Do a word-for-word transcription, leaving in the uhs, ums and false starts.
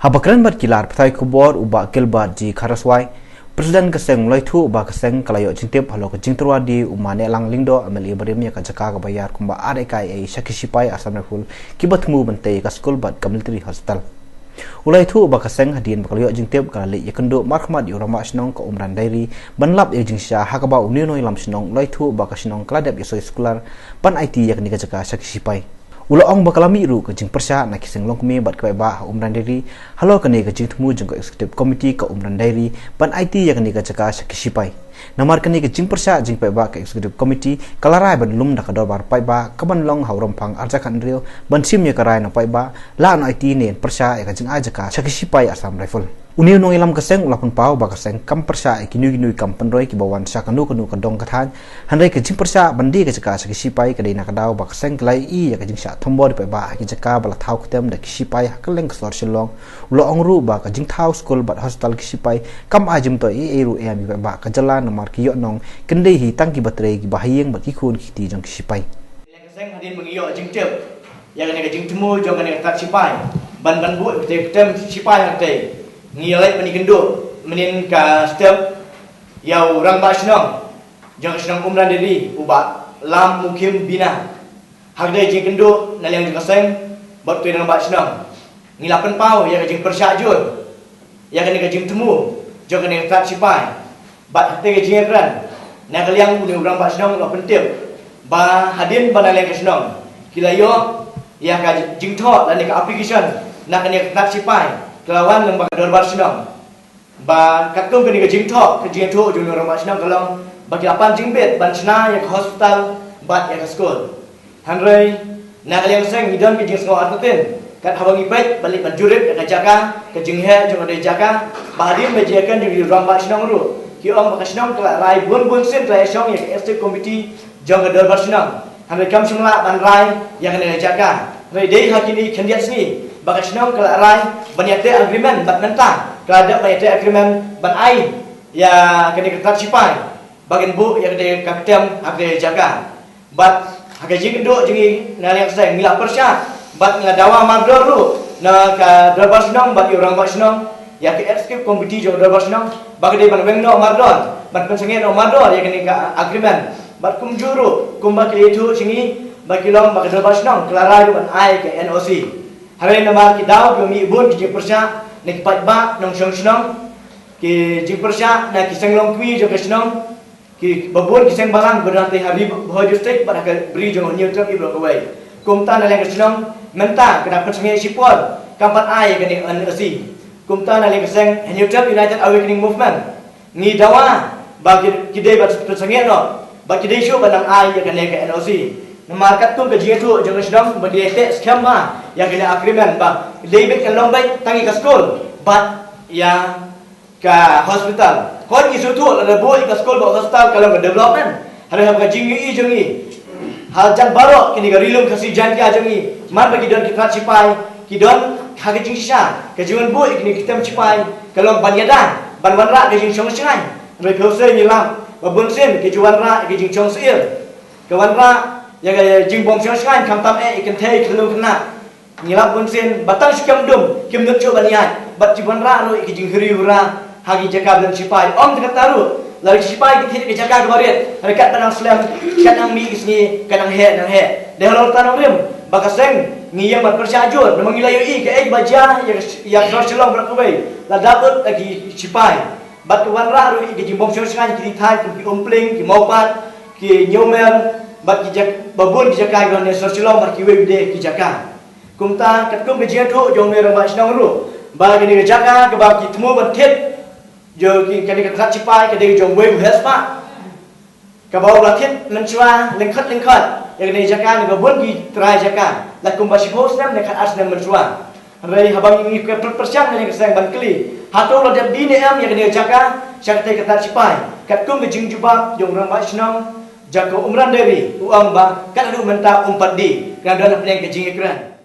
Haba kren bad ki lad pathai khubor u Bah Gilbert G Kharaswai, President ka seng, u la ïathuh ba ka seng ka la ïoh jingtip halor ka jingtyrwa die u Ma Nehlang Lyngdoh, M L A barim, ïa ka jaka kaba ïar kumba ar eka ei sha ki shipai Assam Rifle kiba thmu ban tei ïa ka skul bad ka military hospital. U la ïathuh ba ka seng hadien ba ka la ïoh jingtip ka la leit ïakynduh markhmat ïa u Rangbah Shnong ka Umran Diary ban lap ïa ka jingshisha, ha kaba une u nongïalam shnong u la ïathuh ba ka shnong ka la dep ïasoi sekular ban aiti ïa kane ka jaka sha ki shipai. U la ong ba ka la mih ruh ka jingpyrshah na ki seng longkmie bad ki paidbah ha Umran Diary halor kane ka jingthmu jong ka Executive Committee ka Umran Diary ban aiti ïa kane ka jaka sha ki shipai. Namar kane ka jingpyrshah jong ki paidbah, ka Executive Committee ka la rai ban lum da ka dorbar paidbah kaban long ha u Rymphang arhajar khathynriew ban shim ïa ka rai na paidbah, la ïoh aiti ne pyrshah ïa ka jingai jaka sha ki shipai Assam Rifle. Une u nongïalam ka seng u la pynpaw ba ka seng kam pyrshah ïa kino kino ki kam pynroi kiba wan sha kano kano ka dong ka thaiñ, hynrei ka jingpyrshah ban die ka jaka sha ki shipai ka dei na ka daw ba ka seng ka la ïohi ïa ka jingshah thombor paidbah ha ki jaka ba la thaw ktem da ki shipai ha kylleng ka sor Shillong. U la ong ruh ba ka jingthaw skul bad hospital ki shipai kam ai jingmyntoi ei ei ruh ïa ki paidbah ka jylla, namar ki ïohnong kin dei hi tang kiba trei, kiba ha ïing bad ki khun ki kti jong ki shipai. Ka seng hadien ba ngi ïoh jingtip ïa kane ka jingthmu jong kane ka tnat shipai ban, ban buh ïa ka ktem shipai hangtei, ngi ïa leit ban ïakynduh mynnin ka step ïa u Rangbah Shnong jong ka shnong Umran Diary, u Bah Lammukhim Bina. Ha kane ka jingïakynduh na liang jong ka seng bad uwei u Rangbah Shnong, ngi la pynpaw ïa ka jingpyrshah jur ïa kane ka jingthmu jong kane ka tnat shipai. Bad ha kata ka jingïakren, na ka liang une u Rangbah Shnong u la pyntip ba hadien ba na liang ka shnong ki la ïoh ïa ka jingthoh lane ka application na kane ka tnat shipai, ka la wan lyngba ka dorbar shnong. Ba katkum kane ka jingthoh, ka jingthoh jong une u Rangbah Shnong ka long ba ki la pan jingbit ban shna ïa ka hospital bad ïa ka skul. Hynrei na ka liang ka seng ngi don ka jingsngew artatien kat haba ngi peit ban leit ban jurip ïa ka jaka, ka jingheh jong kane ka jaka, ba hadien ba jingïakren jong u Rangbah Shnong ruh, ki ong ba ka shnong ka la rai bun bun sien, ka la ïashong ïa ka Executive Committee jong ka dorbar shnong, hynrei kam shym lah ban rai ïa kane ka jaka. Hynrei dei ha kine khyndiat sngi ba ka shnong ka la rai ban ïateh agreement bad mynta ka la dep ban ïateh agreement ban ai ïa kane ka tnat shipai ba kin buh ïa kane ka ktem ha kane ka jaka. Bad ha ka jingïakynduh jong ngi na liang ka seng, ngi la pyrshah bad ngi la dawa mardor ruh na ka dorbar shnong bad ïa u Rangbah Shnong, ïa ka Executive Committee jong ka dorbar shnong, ba ka dei ban weng noh mardor, ban pynsangeh noh mardor ïa kane ka agreement. Bad kumjuh ruh kumba ki la ïathuh sha ngi ba ki long ba ka dorbar shnong ka la rai ruh ban ai ka N O C. Hynrei namar ki daw kiba mih bun ki jingpyrshah na ki paidbah nongshong shnong, ki jingpyrshah na ki seng longkmie jong ka shnong, kiba bun ki seng balang ba don hangtei ha Ri Bhoi District bad ha ka bri jong u Hynñiewtrep Block kawei. Kumta na liang ka shnong mynta ka dang pynsangeh shipor, kam pat ai ïa kane ka N O C. Kumta na liang ka seng Hynñiewtrep United Awakening Movement, ngi dawa ba ki, ki dei ban pynsangeh noh, ba ki dei shuh ban nang ai ïa kane ka N O C. Namar katkum ka jingïathuh jong ka shnong ba ki dei teh skhem bha ïa kane ka agreement, ba dei beit, kan long beit tang ïa ka skul bad ïa ka hospital. Hooid, ngi sngewthuh lada buh ïa ka skul bad hospital ka long ka development. Hynrei ha ka jingïohi jong ngi, hajan baroh kine ka Ri Lum Khasi Jaiñtia jong ngi, man ba ki don ki tnat shipai, ki don ha ka jingshisha ka jingwan buh ïa kine ki ktem shipai ka long ban ïada, ban wanrah ka jingshong shngaiñ. Hynrei phi ïohsngew, ngi lap ba bunsien ki ju wanrah ïa ka jingshong syier, ka wanrah ïa ka jingbym shong shngaiñ, khamtam eh ïa ki kynthei ki khyllung khynnah. Ngi lap bunsien ba tang shu kem dum kim nud shuh ban ïaid, bad ki wanrah ruh ïa ki jinghuri hura ha ki jaka ba don shipai. Ym tang kata ruh, lada ki shipai ki thied ïa ka jaka kaba rit, hynrei katba nang slem, kat nang mih ki sngi, ka nang heh nang heh. Dei halor kata nongrim ba ka seng ngi ïeng ban pyrshah jur, namar ngi la ïohi kaei ba jia ïa ka, ïa ka sor Shillong baroh kawei la dap lut da ki shipai. Bad ki wanrah ruh ïa ki jingbym shong shngaiñ ki thaiñ kum ki Umpling, ki Mawpat, ki Ñiewmer, bad ki jak-, ba bun ki jaka kiba don ha sor Shillong bad kiwei de ki jaka. Kumta katkum ka jingïathuh jong u Rangbah Shnong ruh, ba kane ka jaka kaba ki thmu ban thied jong ki, kane ka tnat shipai ka dei jong uwei u heh spah, kaba u la thied mynshuwa lyngkot lyngkot ïa kane ka jaka na ka bun ki trai jaka, la kumba shiphew snem ne khatar snem mynshuwa. Hynrei haba ngi, ngi pyrshang na liang ka seng ban kylli, hato la dep die ne em ïa kane ka jaka sha katei ka tnat shipai, katkum ka jingjubab jong u Rangbah Shnong jong ka Umran Diary, u ong ba kat haduh mynta ym pat die, ka don hapdeng ka jingïakren.